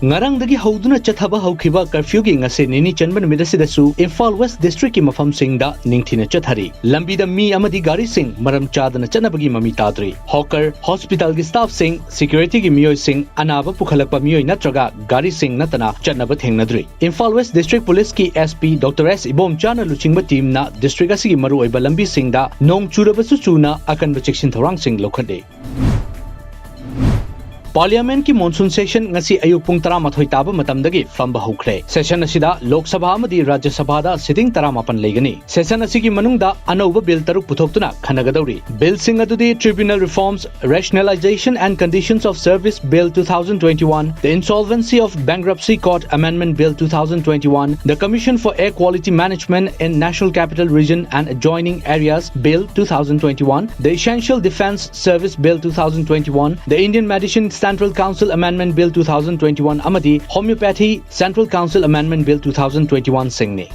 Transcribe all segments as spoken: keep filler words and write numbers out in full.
ꯉꯔꯥꯡꯗꯒꯤ ꯍꯧꯗꯨꯅ ꯆꯠꯊꯕ ꯍꯧꯈꯤꯕ curfewꯒꯤ ꯉꯁꯤ ꯅꯤꯅꯤ ꯆꯟꯕ ꯅꯨꯃꯤꯠ ꯑꯁꯤꯗꯁꯨ ꯏꯝꯐꯥꯜ West Districtꯀꯤ ꯃꯐꯝꯁꯤꯡꯗ ꯅꯤꯡꯊꯤꯅ ꯆꯠꯊꯔꯤ꯫ ꯂꯝꯕꯤꯗ ꯃꯤ ꯑꯃꯗꯤ ꯒꯥꯔꯤꯁꯤꯡ ꯃꯔꯝ ꯆꯥꯗꯅ ꯆꯠꯅꯕꯒꯤ ꯃꯃꯤ ꯇꯥꯗ꯭ꯔꯤ꯫ Hawker, hospitalꯒꯤ staffꯁꯤꯡ, securityꯒꯤ ꯃꯤꯑꯣꯏꯁꯤꯡ, ꯑꯅꯥꯕ ꯄꯨꯈꯠꯂꯛꯄ ꯃꯤꯑꯣꯏ ꯅꯠꯇ꯭ꯔꯒ ꯒꯥꯔꯤꯁꯤꯡ ꯅꯠꯇꯅ ꯆꯠꯅꯕ ꯊꯦꯡꯅꯗ꯭ꯔꯤ꯫ Imphal West District Policeꯀꯤ SP Doctor S ꯏꯕꯣꯝꯆꯥꯅ ꯂꯨꯆꯤꯡꯕ teamꯅ district ꯑꯁꯤꯒꯤ ꯃꯔꯨꯑꯣꯏꯕ ꯂꯝꯕꯤꯁꯤꯡꯗ ꯅꯣꯡ ꯆꯨꯔꯕꯁꯨ ꯆꯨꯅ ꯑꯀꯟꯕ ꯆꯦꯛꯁꯤꯟ ꯊꯧꯔꯥꯡꯁꯤꯡ ꯂꯧꯈꯠꯂꯤ꯫ Parliamentꯀꯤ monsoon session ꯉꯁꯤ ꯑꯌꯨꯛ ꯄꯨꯡ ꯇꯔꯥꯃꯥꯊꯣꯏ ꯇꯥꯕ ꯃꯇꯝꯗꯒꯤ ꯐꯝꯕ ꯍꯧꯈ꯭ꯔꯦ꯫ Session ꯑꯁꯤꯗ ꯂꯣꯛ ꯁꯚꯥ ꯑꯃꯗꯤ ꯔꯥꯖ꯭ꯌ ꯁꯚꯥꯗ sitting ꯇꯔꯥꯃꯥꯄꯟ ꯂꯩꯒꯅꯤ꯫ Session ꯑꯁꯤꯒꯤ ꯃꯅꯨꯡꯗ ꯑꯅꯧꯕ bill ꯇꯔꯨꯛ ꯄꯨꯊꯣꯛꯇꯨꯅ ꯈꯟꯅꯒꯗꯧꯔꯤ꯫ Billꯁꯤꯡ ꯑꯗꯨꯗꯤ Tribunal Reforms, Rationalization and Conditions of Service Bill two thousand twenty-one, the Insolvency of Bankruptcy Court Amendment Bill two thousand twenty-one, the Commission for Air Quality Management in National Capital Region and Adjoining Areas Bill two thousand twenty-one, the Essential Defence Service Bill two thousand twenty-one, the Indian Medicine Central Council Amendment Bill two thousand twenty-one ꯑꯃꯗꯤ Homeopathy Central Council Amendment Bill two thousand twenty-one ꯁꯤꯡꯅꯤ꯫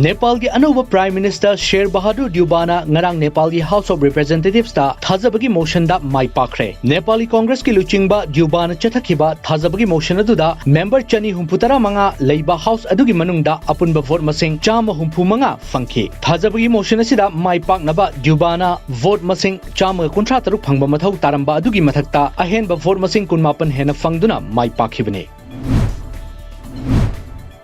ꯅꯦꯄꯥꯜꯒꯤ ꯑꯅꯧꯕ Prime Minister ꯁꯦꯔ ꯕꯍꯥꯗꯨꯔ ꯗ꯭ꯌꯨꯕꯥꯅ ꯉꯔꯥꯡ ꯅꯦꯄꯥꯜꯒꯤ House of Representatives ꯇ ꯊꯥꯖꯕꯒꯤ motion ꯗ ꯃꯥꯏ ꯄꯥꯛꯈ꯭ꯔꯦ꯫ Nepali Congress ꯀꯤ ꯂꯨꯆꯤꯡꯕ ꯗ꯭ꯌꯨꯕꯥꯅ ꯆꯠꯊꯈꯤꯕ ꯊꯥꯖꯕꯒꯤ motion ꯑꯗꯨꯗ member ꯆꯅꯤ ꯍꯨꯝꯐꯨ ꯇꯔꯥ ꯃꯉꯥ ꯂꯩꯕ House ꯑꯗꯨꯒꯤ ꯃꯅꯨꯡꯗ ꯑꯄꯨꯟꯕ vote ꯃꯁꯤꯡ ꯆꯥꯝꯃ ꯍꯨꯝꯐꯨ ꯃꯉꯥ ꯐꯪꯈꯤ꯫ ꯊꯥꯖꯕꯒꯤ motion ꯑꯁꯤꯗ ꯃꯥꯏ ꯄꯥꯛꯅꯕ ꯗ꯭ꯌꯨꯕꯥꯅ vote ꯃꯁꯤꯡ ꯆꯥꯝꯃꯒ ꯀꯨꯟꯊ꯭ꯔꯥ ꯇꯔꯨꯛ ꯐꯪꯕ ꯃꯊꯧ ꯇꯥꯔꯝꯕ ꯑꯗꯨꯒꯤ ꯃꯊꯛꯇ ꯑꯍꯦꯟꯕ vote ꯃꯁꯤꯡ ꯀꯨꯟꯃꯥꯄꯟ ꯍꯦꯟꯅ ꯐꯪꯗꯨꯅ ꯃꯥꯏ ꯄꯥꯛꯈꯤꯕꯅꯤ꯫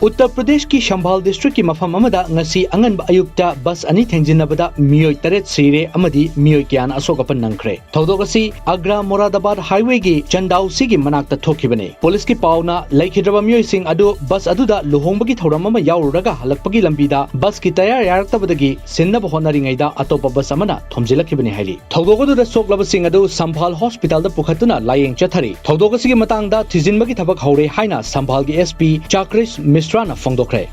ꯎꯠꯇꯔ ꯄ꯭ꯔꯗꯦꯁꯀꯤ ꯁꯝꯚꯥꯜ district ꯀꯤ ꯃꯐꯝ ꯑꯃꯗ ꯉꯁꯤ ꯑꯉꯟꯕ ꯑꯌꯨꯛꯇ bus ꯑꯅꯤ ꯊꯦꯡꯖꯤꯟꯅꯕꯗ ꯃꯤꯑꯣꯏ ꯇꯔꯦꯠ ꯁꯤꯔꯦ ꯑꯃꯗꯤ ꯃꯤꯑꯣꯏ ꯀꯌꯥꯅ ꯑꯁꯣꯛ ꯑꯄꯟ ꯅꯪꯈ꯭ꯔꯦ꯫ ꯊꯧꯗꯣꯛ ꯑꯁꯤ ꯑꯒ꯭ꯔꯥ ꯃꯣꯔꯥꯗꯥꯕꯥꯗ highway ꯒꯤ ꯆꯟꯗꯥꯎꯁꯤꯒꯤ ꯃꯅꯥꯛꯇ ꯊꯣꯛꯈꯤꯕꯅꯤ꯫ Police ꯀꯤ ꯄꯥꯎꯅ ꯂꯩꯈꯤꯗ꯭ꯔꯕ ꯃꯤꯑꯣꯏꯁꯤꯡ ꯑꯗꯨ bus ꯑꯗꯨꯗ ꯂꯨꯍꯣꯡꯕꯒꯤ ꯊꯧꯔꯝ ꯑꯃ ꯌꯥꯎꯔꯨꯔꯒ ꯍꯜꯂꯛꯄꯒꯤ ꯂꯝꯕꯤꯗ bus ꯀꯤ tyre ꯌꯥꯔꯛꯇꯕꯗꯒꯤ ꯁꯤꯟꯅꯕ ꯍꯣꯠꯅꯔꯤꯉꯩꯗ ꯑꯇꯣꯞꯄ bus ꯑꯃꯅ ꯊꯣꯝꯖꯤꯜꯂꯛꯈꯤꯕꯅꯤ ꯍꯥꯏꯔꯤ꯫ ꯊꯧꯗꯣꯛ ꯑꯗꯨꯗ ꯁꯣꯛꯂꯕꯁꯤꯡ ꯑꯗꯨ ꯁꯝꯚꯥꯜ hospital ꯗ ꯄꯨꯈꯠꯇꯨꯅ ꯂꯥꯌꯦꯡ ꯆꯠꯊꯔꯤ꯫ ꯊꯧꯗꯣꯛ ꯑꯁꯤꯒꯤ ꯃꯇꯥꯡꯗ ꯊꯤꯖꯤꯟꯕꯒꯤ ꯊꯕꯛ ꯍꯧꯔꯦ ꯍꯥꯏꯅ ꯁꯝꯚꯥꯜꯒꯤ SP ꯆꯥꯀ꯭ꯔꯤꯁ ꯃꯤꯁ꯭ꯔꯥꯅ ꯐꯣꯡꯗꯣꯛꯈ꯭ꯔꯦ꯫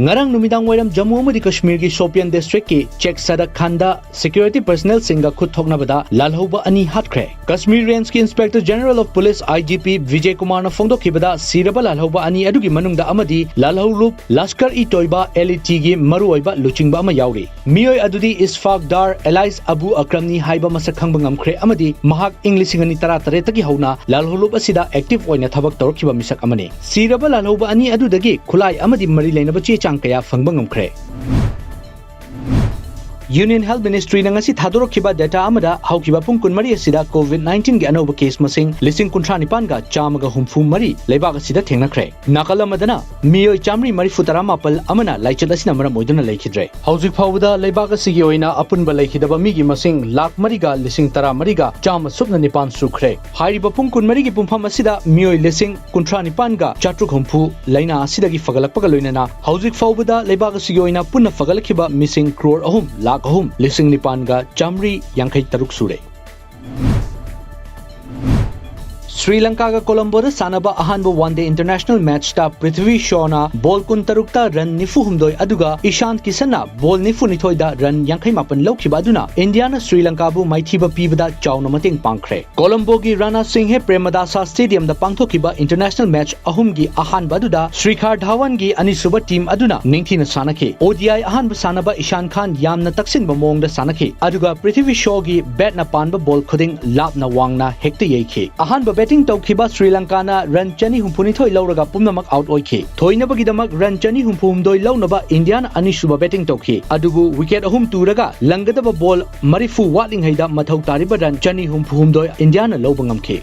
ꯉꯔꯥꯡ ꯅꯨꯃꯤꯗꯥꯡ ꯋꯥꯏꯔꯝ ꯖꯝꯃꯨ ꯑꯃꯗꯤ ꯀꯁꯃꯤꯔꯒꯤ ꯁꯣꯄꯤꯌꯥꯟ ꯗꯤꯁꯇ꯭ꯔꯤꯛꯀꯤ ꯆꯦꯛ ꯁꯗꯛ ꯈꯥꯟꯗ ꯁꯦꯀ꯭ꯌꯨꯔꯤꯇꯤ ꯄꯔꯁꯅꯦꯜꯁꯤꯡꯒ ꯈꯨꯠ ꯊꯣꯛꯅꯕꯗ ꯂꯥꯜꯍꯧꯕ ꯑꯅꯤ ꯍꯥꯠꯈ꯭ꯔꯦ꯫ ꯀꯁꯃꯤꯔ ꯔꯦꯟꯖꯀꯤ inspector general of police, I G P, Vijay ꯀꯨꯃꯥꯔꯅ ꯐꯣꯡꯗꯣꯛꯈꯤꯕꯗ, ꯁꯤꯔꯕ ꯂꯥꯜꯍꯧꯕ ꯑꯅꯤ ꯑꯗꯨꯒꯤ ꯃꯅꯨꯡꯗ ꯑꯃꯗꯤ ꯂꯥꯜꯍꯧꯂꯨꯞ ꯂꯁꯀꯔ-ꯏ-ꯇꯣꯏꯕꯥ, ꯑꯦꯜ ꯏ ꯇꯤꯒꯤ ꯃꯔꯨꯑꯣꯏꯕ ꯂꯨꯆꯤꯡꯕ ꯑꯃ ꯌꯥꯎꯔꯤ꯫ ꯃꯤꯑꯣꯏ ꯑꯗꯨꯗꯤ ꯏꯁꯐꯥꯛ ꯗꯥꯔ, ꯑꯦꯂꯥꯏꯁ ꯑꯕꯨ ꯑꯀ꯭ꯔꯝꯅꯤ ꯍꯥꯏꯕ ꯃꯁꯛ ꯈꯪꯕ ꯉꯝꯈ꯭ꯔꯦ ꯑꯃꯗꯤ ꯃꯍꯥꯛ ꯏꯪ ꯂꯤꯁꯤꯡ ꯑꯅꯤ ꯇꯔꯥꯇꯔꯦꯠꯇꯒꯤ ꯍꯧꯅ ꯂꯥꯜꯍꯧꯂꯨꯞ ꯑꯁꯤꯗ ꯑꯦꯛꯇꯤꯚ ꯑꯣꯏꯅ ꯊꯕꯛ ꯇꯧꯔꯛꯈꯤꯕ ꯃꯤꯁꯛ ꯑꯃꯅꯤ꯫ ꯁꯤꯔꯕ ꯂꯥꯜꯍꯧꯕ ꯑꯅꯤ ꯑꯗꯨꯗꯒꯤ ꯈꯨꯠꯂꯥꯏ ꯑꯃꯗꯤ ꯃꯔꯤ ꯂꯩꯅꯕ ꯆꯦ ꯆꯥꯡ ꯀꯌꯥ ꯐꯪꯕ ꯉꯝꯈ꯭ꯔꯦ꯫ ꯌꯨꯅꯤꯌꯟ ꯍꯦꯜꯊ ꯃꯤꯅꯤꯁꯇ꯭ꯔꯤꯅ ꯉꯁꯤ ꯊꯥꯗꯣꯔꯛꯈꯤꯕ ꯗꯦꯇꯥ ꯑꯃꯗ, ꯍꯧꯈꯤꯕ ꯄꯨꯡ ꯀꯨꯟꯃꯔꯤ ꯑꯁꯤꯗ ꯀꯣꯚꯤꯗ ꯅꯥꯏꯟꯇꯤꯟꯒꯤ ꯑꯅꯧꯕ ꯀꯦꯁ ꯃꯁꯤꯡ ꯂꯤꯁꯤꯡ ꯀꯨꯟꯊ꯭ꯔꯥ ꯅꯤꯄꯥꯟꯒ ꯆꯥꯝꯃꯒ ꯍꯨꯝꯐꯨ ꯃꯔꯤ ꯂꯩꯕꯥꯛ ꯑꯁꯤꯗ ꯊꯦꯡꯅꯈ꯭ꯔꯦ꯫ ꯅꯥꯀꯜ ꯑꯃꯗꯅ ꯃꯤꯑꯣꯏ ꯆꯥꯃꯔꯤ ꯃꯔꯤꯐꯨ ꯇꯔꯥꯃꯥꯄꯜ ꯑꯃꯅ ꯂꯥꯏꯆꯠ ꯑꯁꯤꯅ ꯃꯔꯝ ꯑꯣꯏꯗꯨꯅ ꯂꯩꯈꯤꯗ꯭ꯔꯦ꯫ ꯍꯧꯖꯤꯛ ꯐꯥꯎꯕꯗ ꯂꯩꯕꯥꯛ ꯑꯁꯤꯒꯤ ꯑꯣꯏꯅ ꯑꯄꯨꯟꯕ ꯂꯩꯈꯤꯗꯕ ꯃꯤꯒꯤ ꯃꯁꯤꯡ ꯂꯥꯈ ꯃꯔꯤꯒ ꯂꯤꯁꯤꯡ ꯇꯔꯥꯃꯔꯤꯒ ꯆꯥꯝꯃ ꯁꯨꯞꯅ ꯅꯤꯄꯥꯟ ꯁꯨꯈ꯭ꯔꯦ꯫ ꯍꯥꯏꯔꯤꯕ ꯄꯨꯡ ꯀꯨꯟꯃꯔꯤꯒꯤ ꯄꯨꯡꯐꯝ ꯑꯁꯤꯗ ꯃꯤꯑꯣꯏ ꯂꯤꯁꯤꯡ ꯀꯨꯟꯊ꯭ꯔꯥ ꯅꯤꯄꯥꯟꯒ ꯆꯥꯇ꯭ꯔꯨꯛ ꯍꯨꯝꯐꯨ ꯂꯥꯏꯅꯥ ꯑꯁꯤꯗꯒꯤ ꯐꯒꯠꯂꯛꯄꯒ ꯂꯣꯏꯅꯅ ꯍꯧꯖꯤꯛ ꯐꯥꯎꯕꯗ ꯂꯩꯕꯥꯛ ꯑꯁꯤꯒꯤ ꯑꯣꯏꯅ ꯄꯨꯟꯅ ꯐꯒꯠꯂꯛꯈꯤꯕ ꯃꯤꯁꯤꯡ ꯀ꯭ꯔꯣꯔ ꯑꯍꯨꯝ ꯂꯥꯈ ꯑꯍꯨꯝ ꯂꯤꯁꯤꯡ ꯅꯤꯄꯥꯟꯒ ꯆꯥꯃꯔꯤ ꯌꯥꯡꯈꯩ ꯇꯔꯨꯛ ꯁꯨꯔꯦ꯫ ꯁ꯭ꯔꯤ ꯂꯪꯀꯥꯒ ꯀꯣꯂꯝꯕꯣꯗ ꯁꯥꯟꯅꯕ ꯑꯍꯥꯟꯕ ꯋꯥꯟ ꯗꯦ ꯏꯟꯇꯔꯅꯦꯁꯅꯦꯜ ꯃꯦꯆꯇ ꯄ꯭ꯔꯤꯊ꯭ꯋꯤ ꯁꯣꯅ ꯕꯣꯜ ꯀꯨꯟꯇꯔꯨꯛꯇ ꯔꯟ ꯅꯤꯐꯨꯍꯨꯝꯗꯣꯏ ꯑꯗꯨꯒ ꯏꯁꯥꯟ ꯀꯤꯁꯟꯅ ꯕꯣꯜ ꯅꯤꯐꯨꯅꯤꯊꯣꯏꯗ ꯔꯟ ꯌꯥꯡꯈꯩ ꯃꯥꯄꯟ ꯂꯧꯈꯤꯕ ꯑꯗꯨꯅ ꯏꯟꯗꯤꯌꯥꯅ ꯁ꯭ꯔꯤ ꯂꯪꯀꯥꯕꯨ ꯃꯥꯏꯊꯤꯕ ꯄꯤꯕꯗ ꯆꯥꯎꯅ ꯃꯇꯦꯡ ꯄꯥꯡꯈ꯭ꯔꯦ꯫ ꯀꯣꯂꯝꯕꯣꯒꯤ ꯔꯥꯅꯥ ꯁꯤꯡꯍꯦ ꯄ꯭ꯔꯦꯃꯗꯥꯁꯥ ꯁ꯭ꯇꯦꯗꯤꯌꯝꯗ ꯄꯥꯡꯊꯣꯛꯈꯤꯕ ꯏꯟꯇꯔꯅꯦꯁꯅꯦꯜ ꯃꯦꯆ ꯑꯍꯨꯝꯒꯤ ꯑꯍꯥꯟꯕ ꯑꯗꯨꯗ ꯁ꯭ꯔꯤꯈꯥꯔ ꯙꯥꯋꯟꯒꯤ ꯑꯅꯤꯁꯨꯕ ꯇꯤꯝ ꯑꯗꯨꯅ ꯅꯤꯡꯊꯤꯅ ꯁꯥꯟꯅꯈꯤ꯫ ꯑꯣ ꯗꯤ ꯑꯥꯏ ꯑꯍꯥꯟꯕ ꯁꯥꯟꯅꯕ ꯏꯁꯥꯟ ꯈꯥꯟ ꯌꯥꯝꯅ ꯇꯛꯁꯤꯟꯕ ꯃꯑꯣꯡꯗ ꯁꯥꯟꯅꯈꯤ, ꯑꯗꯨꯒ ꯄ꯭ꯔꯤꯊꯤꯕꯤ ꯁꯣꯒꯤ ꯕꯦꯠꯅ ꯄꯥꯟꯕ ꯕꯣꯜ ꯈꯨꯗꯤꯡ ꯂꯥꯞꯅ ꯋꯥꯡꯅ ꯍꯦꯛꯇ ꯌꯩꯈꯤ꯫ ꯑꯍꯥꯟꯕ ꯕꯦꯇꯤꯡ ꯇꯧꯈꯤꯕ ꯁ꯭ꯔꯤ ꯂꯪꯀꯥꯅ ꯔꯟ ꯆꯅꯤ ꯍꯨꯝꯐꯨꯅꯤꯊꯣꯏ ꯂꯧꯔꯒ ꯄꯨꯝꯅꯃꯛ ꯑꯥꯎꯠ ꯑꯣꯏꯈꯤ꯫ ꯊꯣꯏꯅꯕꯒꯤꯗꯃꯛ ꯔꯟ ꯆꯅꯤ ꯍꯨꯝꯐꯨꯍꯨꯝꯗꯣꯏ ꯂꯧꯅꯕ ꯏꯟꯗꯤꯌꯥꯅ ꯑꯅꯤꯁꯨꯕ ꯕꯦꯇꯤꯡ ꯇꯧꯈꯤ, ꯑꯗꯨꯕꯨ ꯋꯤꯀꯦꯠ ꯑꯍꯨꯝ ꯇꯨꯔꯒ ꯂꯪꯒꯗꯕ ꯕꯣꯜ ꯃꯔꯤꯐꯨ ꯋꯥꯠꯂꯤꯉꯩꯗ ꯃꯊꯧ ꯇꯥꯔꯤꯕ ꯔꯟ ꯆꯅꯤ ꯍꯨꯝꯐꯨꯍꯨꯝꯗꯣꯏ ꯏꯟꯗꯤꯌꯥꯅ ꯂꯧꯕ ꯉꯝꯈꯤ꯫